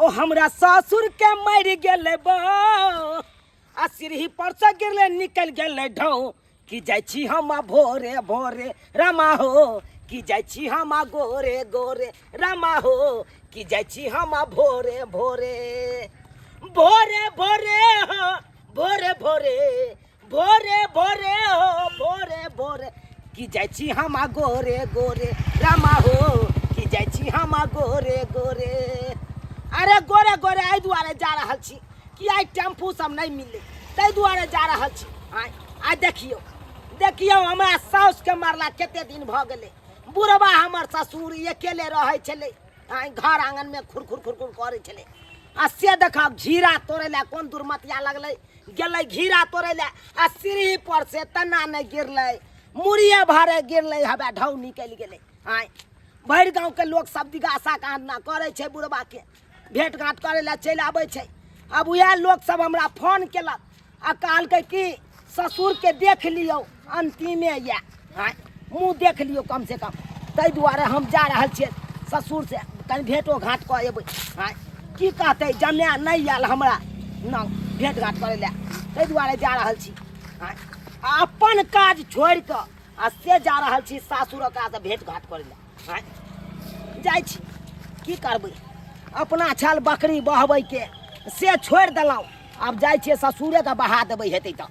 ओ हमरा ससुर के मरि गेलै बौ आ सीढ़ी पर से गिरले निकलि गेलै ढौ कि जाइ छी हम भोरे भोरे रामा हो कि जाइ छी हम गोरे गोरे रामा हो कि जाइ छी हम भोरे भोरे भोरे भोरे हो भोरे भोरे भोरे भोरे हो भोरे भोरे कि जाइ छी हम गोरे गोरे रामा हो कि जाइ छी हम गोरे गोरे। अरे गोरे गोरे एहि दुआरे जा रहल छी कि आइ टेम्पू सब नहि मिललै ताहि दुआरे जा रहल छी। आइ आइ देखियौ देखियौ हमरा साउसके मरला कते दिन भऽ गेलै। बुढ़बा हमर ससुर अकेले रहै छलै, आइ घर आङनमे खुरखुर खुरखुर करै छलै आ से देखब घीरा तोड़ै लए कोन दुर्मतिया लगलै, गेलै घीरा तोड़ै लए आ सीढ़ी पर से तना नहि गिरलै, मुड़िए भरे गिरलै, हवे ढौ निकलि गेलै। आइ भरि गाँवके लोक सब दिगासा कान्ना करै छै, बुढ़बाके भेँट घाँट करै लए चलि आबै छै। आब उएह लोक सब हमरा फोन केलक आ कहलकै कि ससुरके देख लियौ अन्तिमे यए, आँय मुँह देख लियौ कमसँ कम। ताहि दुआरे हम जा रहल छियै ससुरसँ कनि भेँटो घाँट कऽ अयबै। आँय की कहतै जमाए नहि आयल हमरा न भेँट घाँट करै लए, ताहि दुआरे जा रहल छी। आँय आ अपन काज छोड़ि कऽ आ से जा रहल छी सासुर ओकरासँ भेँट घाँट करै लए। आँय जाइ छी की करबै, अपना छल बकरी बहबैके से छोड़ि देलहुँ, आब जाइ छियै ससुरेके बहा देबै हेतै तऽ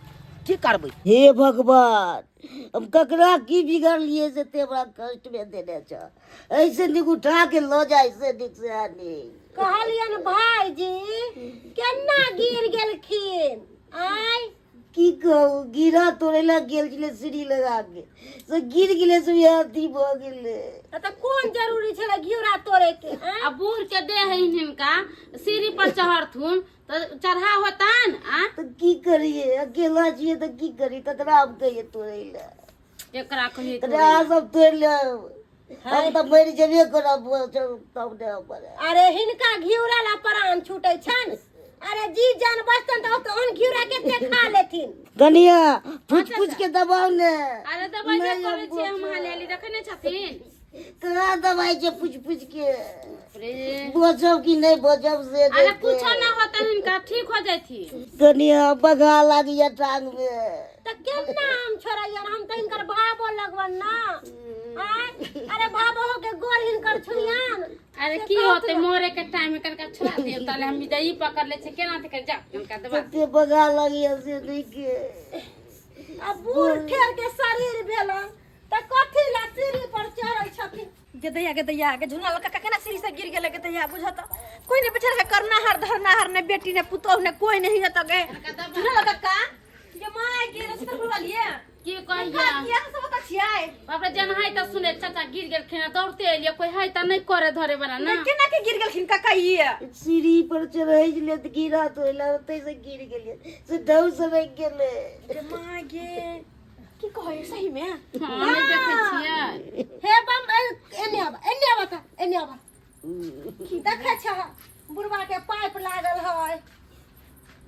की करबै। हे भगवान, हम ककरा की बिगड़लिए से ते हमरा कष्ट में देने छ, ऐसे नीक उठा के ल जाय से नीक से नीक। कहलियन भाईजी केना गिर गेलखिन? आय की कहू, गिरा तोड़े ला गेल छलै सीढ़ी लगा के, से गिर गेलै से वएह अथी भऽ गेलै। तऽ कोन जरूरी छलै घिउरा तोड़े के? आँय? आ बूढ़ के देह है हिनका, सीढ़ी पर चढ़थुन तऽ चढ़ा होतन। आ तऽ की करिए, अकेला छियै तऽ की करी, ककरा हम कहिए तोड़ै लए? केकरा कहिए? तोड़ै अहाँ सब तोड़ि लेब, हम तऽ मरि जेबे करब तब ने हमर। अरे हिनका घिउरा ला प्राण छूटे छनि। अरे जी जान बचतन तऽ ओहन घिउरा कते खा लेथिन। कनिया फुच फुच के दबाव ने। अरे दबाई नहि, करै छियै हम, हम हाली हाली देखै नहि छथिन कहाँ दबाई छै फुच फुच के? रे बचब कि नहि बचब से अरे देखते। कुछो ना होतन हिनका, ठीक हो जैथिन। कनिया बघा लागिया टांग में। तऽ केना हम छोड़ैयन, हम तऽ हिनकर भावो लगबन ना। आँय? अरे भावो के गोर हिनकर छुइयन। अरे की होते मरे के टाइम में कनका छोड़ा दियो, ताले हम जाई पकड़ ले छै केना ते जा कनका दबा। कते बघा लागिया से देखे। आ बूढ़ ठेर के शरीर भेलन तऽ कथी ला सीढ़ी पर चढ़ै छथिन? गेदैया गेदैया के झुना लड़का केना सीढ़ी से गिर गेलै गेदैया, बुझत कोई नहीं बेचारा के करनाहार धरनाहार ने बेटी ने पुतोह ने कोई नहीं है। तो गे झुना लड़का ये माय गे रस्ता पर वालिए की कहिया किया सब बता छियै? बाप रे, जन है त सुने चाचा गिर गेलखिन, दौड़ते एलिए, कोई है त नहीं करे धरे वाला ना। केना के गिर गेलखिन काका? ई सीढ़ी पर चढ़ै छलै तऽ गिरा तोड़ि ओतै से गिर गेलियै से ढौ सनकि गेलै। गे माय गे, की कहै सही में? हां नहीं देखै छियै। हे बम एने आब, एने आब, त एने आब। देखै छ बुढ़वा के पाइप लागल है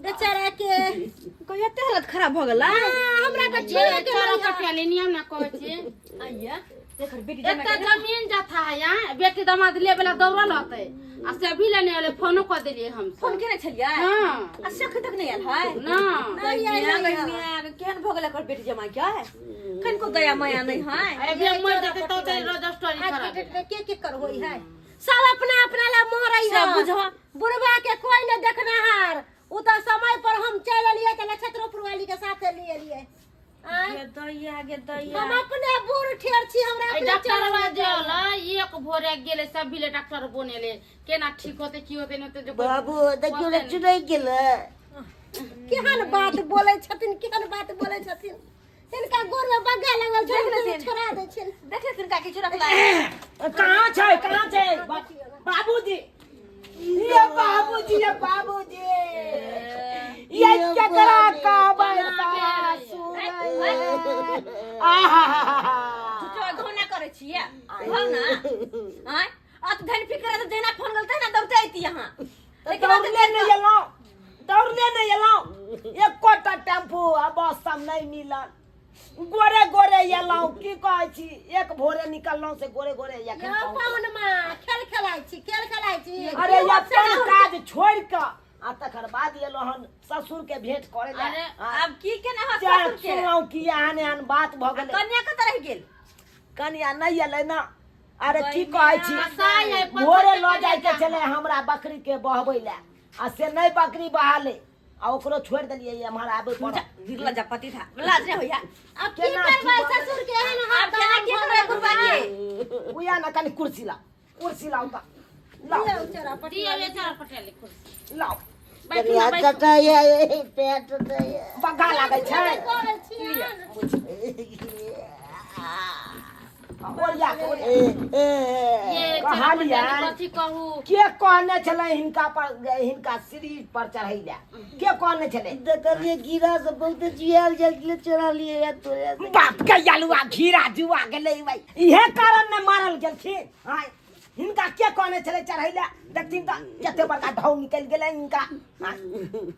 बेचारा के। कहिया एते हालत खराब भऽ गेलै? हाँ, हमरा के जे छोड़ के चोरो नहीं है। कटिया ले नियम ना कहै छी। आइया देखर बेटी एक जमा त जमीन जथा है यहाँ, बेटी दमाद ले वाला दौड़ल होतै आ से भी लेने वाले फोनो कऽ देलियै हम। फोन केने छलियै? हाँ। आ से अखन तक नहि आयल है? ना नहीं आयल। केहन भऽ गेलै एकर बेटी जमा के, कनिको दया माया नहि है। अरे बे मर जेतै तो ते रजिस्ट्री आज करा के डेट में के के कर होई है, सब अपना अपना ला मरै है। सब बुझह। बुढ़वा के कोई न देखनाहार। उ तऽ समय पर हम चलि एलियै तऽ नक्षत्रोपुर वाली के साथे लिए एलियै। आँय? गे दैया गे दैया, हम अपने बूढ़ ठेर छी, हमरा ए अपने डॉक्टर चलि जे होलै एक भोरे गेलै सब भी ले डॉक्टर बनेले, केना ठीक होतै की होतै नहि होतै जे कोई बाबू देखियौ ने चुनैक गेलै। केहन बात बोलै छथिन, केहन बात बोलै छथिन। हिनका गोर में बग्गा लगल देख छै, लेथिन। छोड़ा दै छियनि। देख लेथिन काकी चोरकला। कहाँ छै, कहाँ छै बाबूजी? ये बाबूजी, ये बाबूजी, ये केकरा कहबै सासुर? आहा चुचुआ घौना करै छियै घौना? आँय अत धन फिकर तऽ जहिना फोन गेल तहिना दौड़ते अइती अहाँ, लेकिन ओते दौड़ले नहि एलहुँ, दौड़ले नहि एलहुँ, एकोटा टेम्पू आ बस सब नहि मिलल। गोरे गोरे एलहुँ की कहै छी एक भोरे निकललहुँ से गोरे गोरे एखन यौ पहुँचलहुँ। पाहुन माँ खेल खेलाइ छी खेल खेलाइ छी अरे अपन काज छोड़ि कऽ आ तकर बाद एलहुँ हन ससुर के भेंट करे लए अरे, आ, आब की केना होत तें ससुर के सुनलहुँ कि एहन एहन बात भऽ गेलै कन्या कतऽ रहि गेल कनिया नहि एलै ने अरे की कहै छी कसाई है, पत्थर भोरे के लऽ जाइके कनिया। छलै हमरा बकरी के बहबै लए आ से नहि बकरी बहालै आ ओकरो छोड़ि देलियै एम्हर आबै पड़ल गिरला जा पति था लाज नहीं होया अब की केना करबै की ससुर के एहन हाथ आब केना की करबै बुढ़बा के उया ना कनि कुर्सी लाओ कुर्सी लाओ तऽ लाओ लिअ चोरा पटी दियौ ये चोरा पटेली कुर्सी लाओ बैठू ना कनिया बैठू कटैया ए, पेट टटैया बग्घा लागै छै करै छी ओरिया के ओरिया ए, ए, ये चोरा कहलियै। पटेली कथी कहू के कहने छलै हिनका पर हिनका सीढ़ी पर चढ़ै लए के कहने छलै देखलिए गिरा से बहुते जुआल जाइ छलै चोरा लिए या तोरा से। बाप के यलुआ घीरा जुआ गेलै भाई इहे कारण ने मारल गेलखिन आँय हिनका के कहने छलै चढ़ै लए देखथिन तऽ कते बड़का ढौ निकलि गेलै हिनका आँय,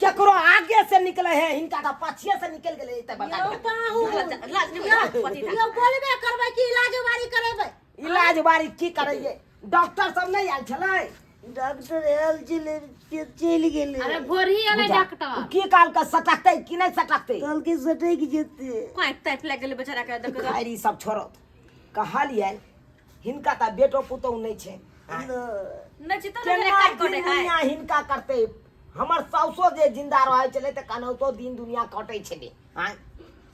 केकरो आगे से निकले है हिनका तऽ पाछिए से निकलि गेलै एते बड़का यौ ढौ। पाहुन लाज नहीं होया पति था यौ बोलबे करबै कि इलाज बारी करेबै इलाज बारी की करैये डॉक्टर सब नहि आयल छलै डॉक्टर आयल छलै से चलि गेलै अरे भोरही एलै डॉक्टर की काल के सटकतै कि नहि सटकतै कहलकै सटकि जेतै पाइप ताइप लागि गेलै बेचारा के देख खैर ई सब छोड़त कहलियनि हिनका तऽ बेटो पुतोहु नहि छै नहि छै तऽ केना काज दिन करे है दुनिया हिनका करतै हमर साउसो जे जिंदा रहै छलै तऽ केनाहितो दिन दुनिया कटै छलै आँय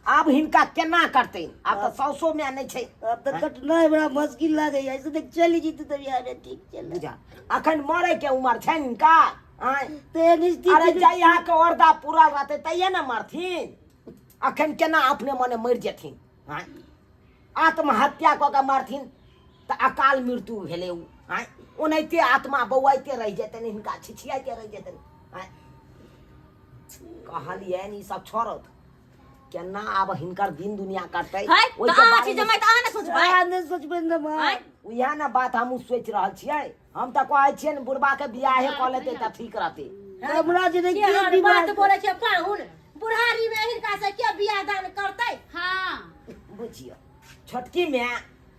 आब हिनका केना करतै आब तऽ साउसो माय नहि छै आब तऽ कटनाइ बड़ा मुश्किल लागैया ऐसे तऽ चलि जेतै तऽ बिहारे ठीक चल बुझा अखन मरै के उमर छनि हिनका आँय तऽ एहन अरे स्थिति जहिया के औरदा पूरा रहतै तहिये ने मरथिन अखन केना अपने मने मरि जेथिन आँय आत्महत्या कऽ के मरथिन तऽ अकाल मृत्यु भेलै ओ आँय ओनाहिते आत्मा बौआइते रहि जेतनि हिनका छिछियाइते रहि जेतनि आँय कहलियनि ई सब छोड़त केना आब हिनकर दिन दुनिया कटतै है ओहिके तऽ अहाँ बारेमे छी जमाइ तऽ अहाँ ने सोचबै अहाँ नहि सोचबै ने माँ आँय? उएह ने बात हमहूँ सोचि रहल छियै हम तऽ कहै छियै ने बुढ़बा के बियाहे कऽ लेतै तऽ ठीक रहतै हमरा जे के केहन विवाह बात बोलै छै पाहुन बुढ़ारी में हिनका से के बियाह दान करतै हाँ बुझियौ छोटकी माय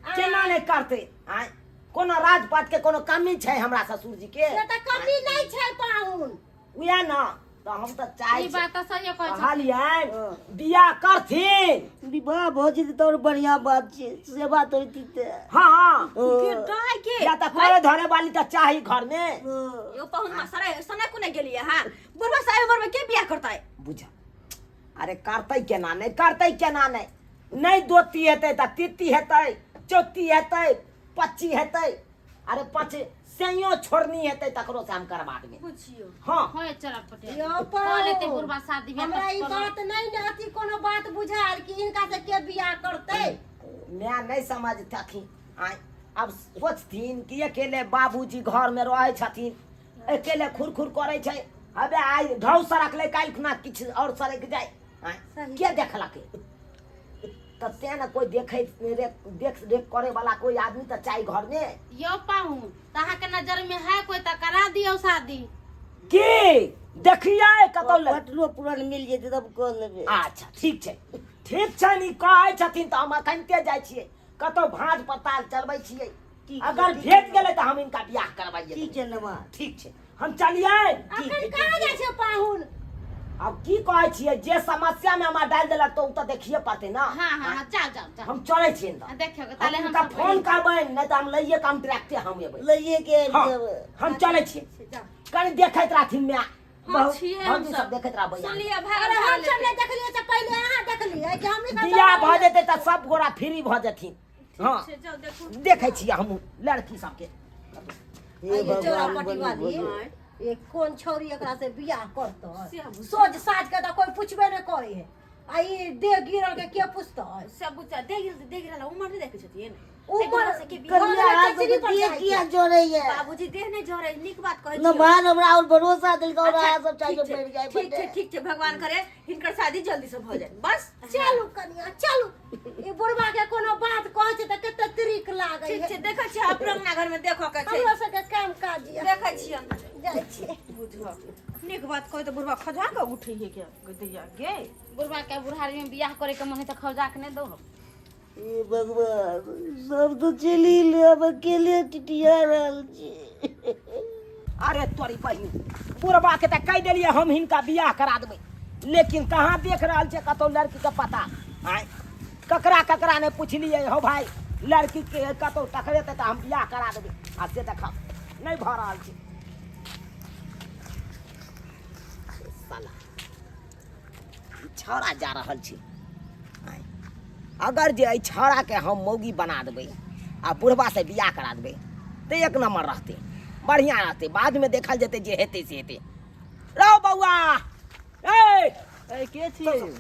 केना नहि करतै आँय कोनो राजपाट के कोनो कमी छै हमरा ससुर जी के से तऽ कमी नहि छै पाहुन उएह ने तऽ हम तऽ चाहै ई बात तऽ सहिए कहै छथिन कहलियनि बियाह करथिन विवाह भऽ जेतै तऽ आओर बढ़िआँ बात छै सेवा तऽ होइती तऽ हँ के डाय के या तऽ करे धरे वाली तऽ चाही घर में हँ। यो पाहुन मा सराय सना कोने गेलियै हां बुढ़वा साहेब उम्र में के बियाह करतै बुझ अरे करतै केना नहि करतै केना नहि नहि दोती हेतै तऽ तीती हेतै चौथी हेतै पच्ची हेतै अरे पाँच सैयो छोड़नी हेतै तकरो से हम करबा देबै बुझियो हाँ होय चला पटेल यौ कऽ लेतै पाहुन बुढ़बा शादी बियाह हमरा ई तऽ बात नहि ने अथी कोनो बात बुझायल कि हिनका से के बियाह करतै माय नहि समझतथिन आँय आब सोचथिन कि अकेले बाबूजी घरमे रहै छथिन अकेले खुर खुर करै छै हबे आइ ढौ सरकलै काल्हि खुना किछु आओर सरकि जाय आँय के देखलकै तऽ तेँ ने कोइ देखै देख रेख करे वाला कोइ आदमी तऽ चाही घरमे यौ पाहुन तऽ अहाँके नजर में है कोई तऽ करा दियौ शादी की देखियै कतौ ले पटनो पुरान मिल जेतै तब कऽ लेबै अच्छा ठीक छै ठीक छै नी कहै छथिन तऽ हम अखनते जाइ छियै कतौ भाँज पताल चलबै छियै ठीक छै, अगर ठीक भेट गेलै तऽ हम हिनका बियाह करबाइए ठीक देबै। छै नमा ठीक छै हम चलियै अखन कहाँ जाइ छै पाहुन आब की कहै छियै जे समस्या मे हमरा डालि देलक तऽ ओ तऽ देखिए पड़तै ने हाँ हाँ हाँ जाओ जाओ जाओ हम चलै छियै तऽ आ देखियौ ताले हम हम हुनका सब फोन करबनि नहि तऽ हम लैए के हम डायरेक्टे हम एबै लैए के आबि हाँ जेबै हम चलै छियै कनि देखैत रहथिन माय हाँ, छियै हम भौजी सब सब। देखैत रहबै सुनलियै भाय अरे हम सब नहि देखलियै से पहिले अहाँ देखलियै कि हमही सब बियाह भऽ जेतै तऽ सब गोरा फ्री भऽ जेथिन हाँ जाओ देखू देखै छियै हमहूँ लड़की सबके हे ये चोरा भगवान पटी बनी वाली बोलो। ये कोन छौरी एकरा से बियाह करतै से हम सोझ साझ के तऽ कोई पुछबे नहि करे है आ ई देह गिरल के के पुछतै सब बुच्चा देख देख रहल उमर नहि देखै छथिन उमर से के बियाह कनिया अहाँ चचरी सबके पर देह जाइ किया छै। जरैया बाबूजी देह नहि जरै नीक बात कहै न छियौ। मान हमरा और भरोसा देलकै और अच्छा, अहाँ सब चाहे ठीक छै, मरि जाय ठीक छै ठीक छै भगवान करे हिनकर शादी जल्दी से भऽ जाए बस चलू कनिया चलू ई बुढ़वा के कोनो बात कहै छै तऽ कते त्रिक लागै ठीक है छै देखै छियै अपनो अंगना घर में देखऽ के छै हमरो सबके काम काज यऽ देखै छियै जाइ छियै बुझ नीक बात कहै तऽ बुढ़वा खजा कऽ उठै है के दैया गे। बुढ़वा के बुढ़ारी में बियाह करे के मन है त खौजा के नहीं दौड़ो। हे भगवान, सब तऽ चलि गेलै, आब अकेले टिटिया रहल छी। अरे तोरी बहिन, बुढ़बा के तऽ कहि देलियै हम हिनका बियाह करा देबै, लेकिन कहाँ देख रहल छै कतौ लड़की के पता। आँय, ककरा ककरा नहि पुछलियै हौ भाई, लड़की के कतौ टकरेतै तऽ हम बियाह करा देबै, आ से देखब नहि भऽ रहल छै। साला ई छौड़ा जा रहल छै। आँय, अगर जे एहि छौड़ाके हम मौगी बना देबै आ बुढ़बासँ बियाह करा देबै तऽ एक नम्बर रहतै, बढ़िआँ रहतै। बादमे देखल जेतै जे हेतै से हेतै। रौ बौआ, ए ए के छियै?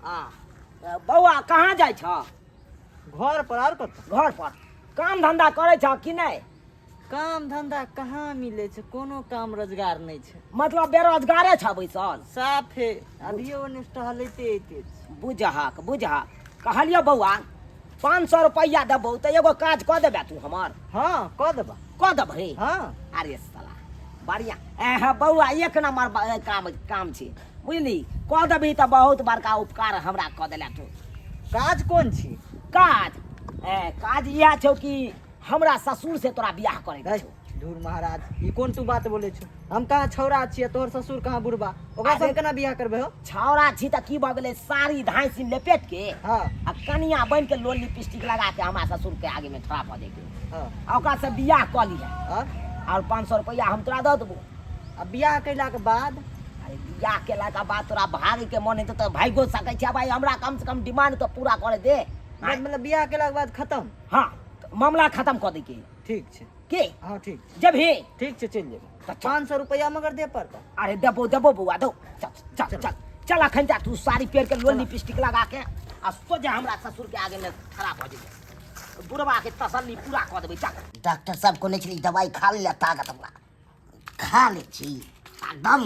आ बौआ कहाँ जाइ छह? घर पर। आर कतऽ? घर पर। काम धंधा करै छह कि नहि? काम धंधा कहाँ मिलै छै, कोनो काम रोजगार नहि छै। मतलब बेरोजगारे छह बैसल? साफे अभियो ओने टहलैते अइते छी। बुझहक बुझहक, कहलियौ बौआ 500 रुपैआ देबौ तऽ एगो काज कऽ देबे तू हमर? हाँ कऽ देबा। कऽ देबही? हाँ। अरे साला बढ़िया। एह बौआ एक नंबर काम काम छै बुझली, कऽ देबही तऽ बहुत बड़का उपकार हमरा कऽ देले तू। काज कोन छी? काज ए काज इएह छौ कि हमरा ससुर से तोरा बियाह करे के छौ। धूर महाराज, ई कोन तू बात बोले छौ? हम कहाँ छौड़ा छियै, तोहर ससुर कहाँ बुढ़बा, ओकरा से हम केना बियाह करबै हो? छौड़ा छी तऽ की भऽ गेलै, साड़ी धाँसि लपेट के हाँ आ कनिया बनि के लोल लिपस्टिक लगा के हमरा ससुर के आगे में खड़ा भऽ जैते हाँ आ ओकरा से बियाह कऽ लिहे हाँ और 500 रुपैआ हम तोरा दऽ देबो। आ बियाह कैला के बाद? अरे बियाह केला के बाद तोरा भागे के मन हेतौ तऽ भागियो सकै छै भाई, हमरा कम से कम डिमांड तऽ पूरा करे दे। मतलब बियाह केला के बाद खत्म? हाँ मामला खत्म कऽ दै के। ठीक छै। के? हाँ ठीक छै। जेबही? ठीक छै, चलि जेबै। तऽ चल। 500 रुपैआ मगर दे पड़तौ। अरे देबो देबो बौआ दो, चल चल चल चल अखन जा तू साड़ी पहिर के लोल लिपस्टिक लगा के आ सोझे हमरा ससुर के आगे में खड़ा भऽ जेबै, बुढ़वा के तसल्ली पूरा कऽ देबै। चल। डॉक्टर साहब कहने छलै दवाइ खा ले, ताकत हमरा खा लै छी, एकदम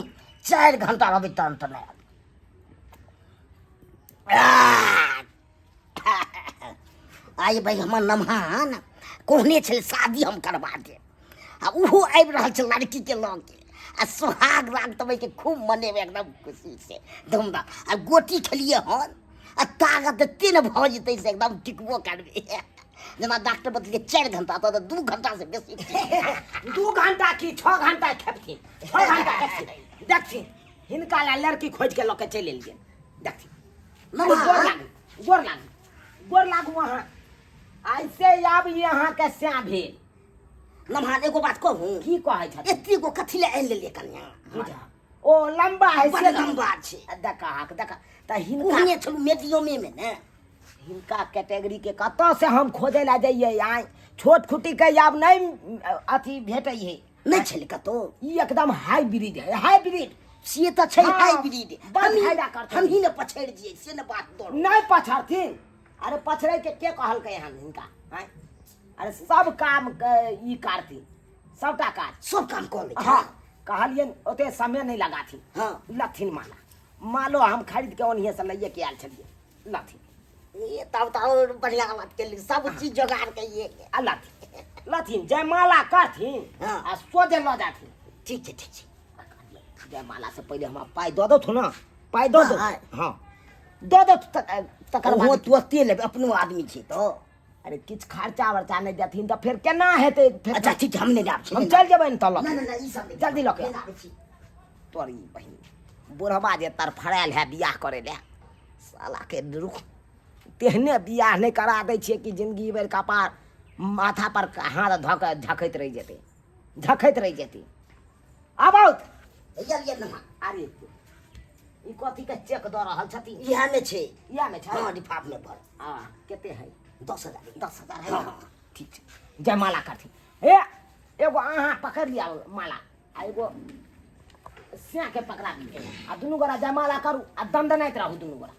4 घंटा रहबै तहन तऽ नहि। आइ भाइ हमर नमहान कहने छलै शादी हम करबा देब, आ ओहो आबि रहल छै लड़कीके लऽ के, आ सोहाग राग तबैके खूब मनेबै एकदम खुशी से धूमधाम। आ गोटी खेलियै हन आ ताकत एते ने भऽ जेतै से एकदम टिकबो करबै। जेना डॉक्टर बतेलियै 4 घंटा, तऽ 2 घंटा से बेसी। 2 घंटा की 6 घंटा खेपथिन, 6 घंटा खेपथिन। देखथिन हिनका ला लड़की खोजि के लऽ के चलि एलियै। देखथिन गोर लागू गोर लागू गोर लागू अहाँ ऐसे आब ई अहाँके स्या भेल। नमहान एगो बात कहू? की कहै छथिन? एते गो कथी लए आनि लेलियै कनिया? बुझा ओ लम्बा है बड़ से लम्बा छै। आ देखा देखा तऽ हिनका कहने छलहुँ मीडियमे मे ने। हिनका कैटेगरी के कतऽ से हम खोजै लए जइयै? आइ छोट खुटी के आब नहि अथी भेटै है। नहि छलै कतौ। ई एकदम हाइब्रिड है, हाइब्रिड। से तऽ छै हाँ, हाइब्रिड। बड़ फायदा करतै। हमही ने पछड़ि जियै से ने बात दौड़। नहि पछड़थिन। अरे पछड़ै के के कहलकै हन हिनका? आँय, अरे सब काम ई करथिन, सबटा काज। सब काम कऽ लै। हाँ कहलियनि ओते समय नहि लगाथिन। हाँ। लथिन माला, मालो हम खरीद के ओनहिए से लैए के आयल छलियै। लथिन। ए तब तऽ और बढ़िया बात केली, सब चीज जोगाड़ कइए के। आ लथिन लथिन जयमाला करथिन हाँ। आ सोझे लऽ जाथिन। ठीक छै ठीक छै। जयमाला से पहिले हमरा पाइ दऽ दथु ने, पाइ दऽ दो। हाँ। हाँ दऽ दथु तकर ओहो बाद तुरते लेबै, अपनो आदमी छै तऽ। अरे किछु खर्चा वर्चा नहि देथिन तऽ फेर केना हेतै? फेर अच्छा ठीक छै, हम नहि आबै छी। हम चलि जेबै ने तऽ लऽ नहि नहि नहि, ई सब नहि। जल्दी लऽ के नहि आबै छी। तोरी बहिन बुढ़बा जे तड़फड़ायल है बियाह करे लए, साला के रुख तेहने बियाह नहि करा दै छियै कि जिंदगी भरि कपार माथा पर हाथ धऽ कऽ झखैत रहि जेतै, झखैत रहि जेतै। आबौत हैया लिअ नहा। अरे ई कथी के चेक दऽ रहल छथिन? इएह मे छै। इएह मे छै? हाँ लिफाफ मे भर। आ कते है? 10,000। 10,000 है? हाँ। ठीक छै, जयमाला करथिन। हे एगो अहाँ पकड़ि लिअ माला आ एगो स्या के पकड़ा दियौ आ दुनू गोरा जयमाला करू आ दनदनाइत रहू दुनू गोरा।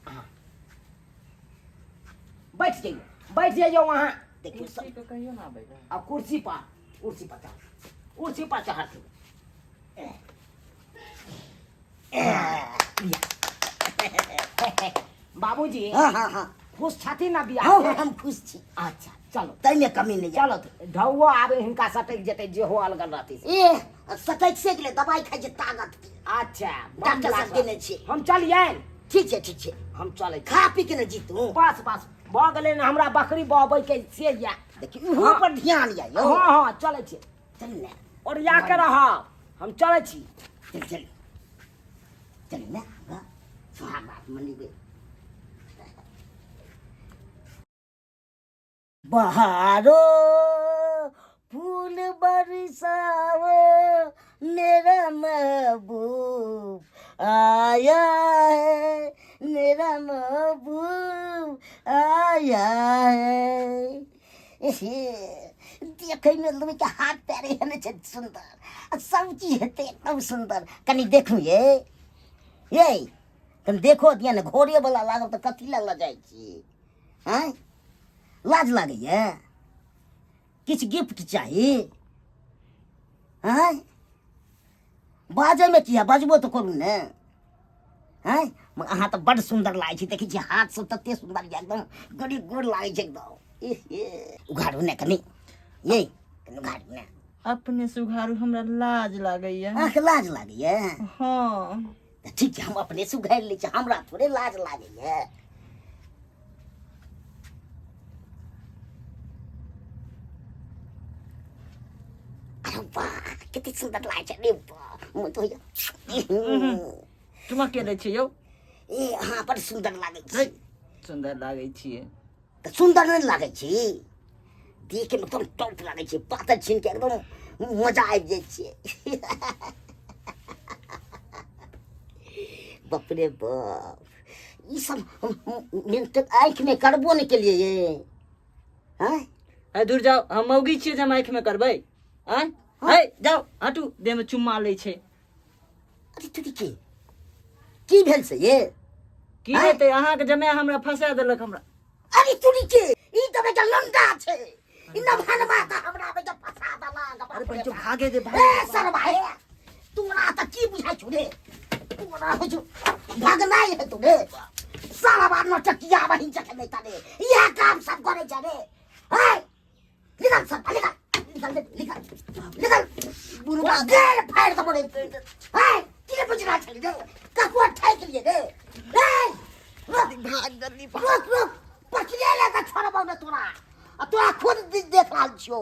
अहाँ बैठ जइयौ, बैठ जइयौ अहाँ। देखियौ सब कुर्सी के कहियो ना आबै आ कुर्सी पर, कुर्सी पर चढ़, कुर्सी पर चढ़थिन। बाबूजी हाँ हाँ हाँ खुश छथिन ना बियाह हाँ से? हाँ, हम खुश छी। अच्छा चलो ताहिमे कमी नहि चलो ढौओ आबे हिनका सटकि जेतै जे हो अलगल रहतै से। ए सटकि से गेलै दवाइ खाइ छै ताकत के अच्छा डॉक्टर साहब देने छियै। हम चलियनि ठीक छै ठीक छै हम चलै छी। खा पी के ने जीतू बस बस भऽ गेलै ने हमरा बकरी बहबै के से या देखियौ इहो पर ध्यान यऽ यौ हँ हँ चलै छी चल ने ओरिया के रहब हम चलै छी चल चल चल ने हाँ, सुहाग बात मनेबै बहारो फूल बरसाओ मेरा महबूब आया है मेरा महबूब आया है देखैमे लोकके हाथ पैर एहन छै सुन्दर आ सब चीज हेतै एकदम सुन्दर कनि देखू ये ये कनि देखो दिअ ने घोड़ेवला लागल तऽ कथी लए लऽ जाइ छी आँय लाज लागैए किछु गिफ्ट चाही आँय बाजैमे किया बजबो तऽ करू ने आँय मगर अहाँ तऽ बड्ड सुन्दर लागै छी देखै छी हाथ सब तते सुन्दर यऽ एकदम गोरी गोर लागै छै एकदम इह, इह। उघारू ने कनि ये कनि उघारू ने अपने से उघारू हमरा लाज लागैया अहाँके लाज लागैए हँ तऽ ठीक छै हम अपने से उघारि लै छी हमरा थोड़े लाज लागैए अरे वाह कते सुन्दर लागै छै अरे वाह मोन तऽ होइया चुमा के दै छियै यौ ए अहाँ बड़ सुन्दर लागै छी सुन्दर लागै छियै तऽ सुन्दर नहि लागै छी देखैमे एकदम टॉप लागै छै पातर छीनके एकदम मजा आबि जाइ छै बाप रे बाप ई सब हम आँखिमे करबो नहि केलियै ये आँय अरे दूर जाओ हम मौगी छियै जे हम आँखिमे करबै आँय है जाओ हटू देहमे चुम्मा लै छै अरे तू की की भेल से ये की हेतै अहाँके जमाय हमरा फंसा देलक हमरा अरे तू के ई तऽ बेटा लंडा छै ई नभनवा तऽ हमरा बेटा फंसा देलक अरे बच्चो भागे दे ए भागे सरवा हे तोरा तऽ की बुझाइ छौ रे तोरा होइ छौ भगनाइ हेतौ रे सारा बार नटकिया बहिन चखने तारे इएह काम सब करै छै रे है निकल सब निकल निकल दे निकल निकल बुढ़वा गेल फाड़ दबो रे है की बुझ रहल छली रे ककरो ठैक लिए रे रे रुक भाग जल्दी रुक रुक पकड़े ले के छोड़बौ ने तोरा आ तोरा खुद देख रहल छियौ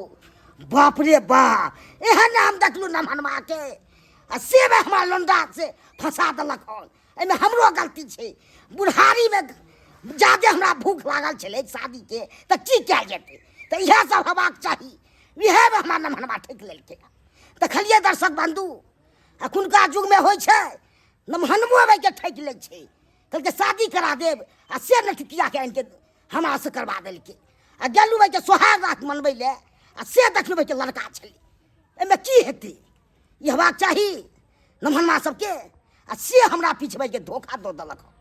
बाप रे बाप एहन हम देखलू नमहनमा के आ से में हमरा लौंडा से फंसा देलक हन एहिमे हमरो गलती छै बुढ़ारीमे जादे हमरा भूख लागल छलै शादीके तऽ की कयल जेतै तऽ इएह सब हेबाक चाही इएहमे हमरा नमहनमा ठकि लेलकै देखलियै दर्शक बन्धु एखुनका युगमे होइ छै नमहनमो आबिके ठकि लै छै कहलकै शादी करा देब आ से नटकियाके आनिके हमरासँ करबा देलकै आ गेलहुँ भाइके सोहाग रात मनबै लए आ से देखलहुँ भाइके लड़का छलै एहिमे की हेतै ई हेबाक चाही नमहनमा सबके आ से हमरा पिछबैके धोखा दऽ देलक हँ।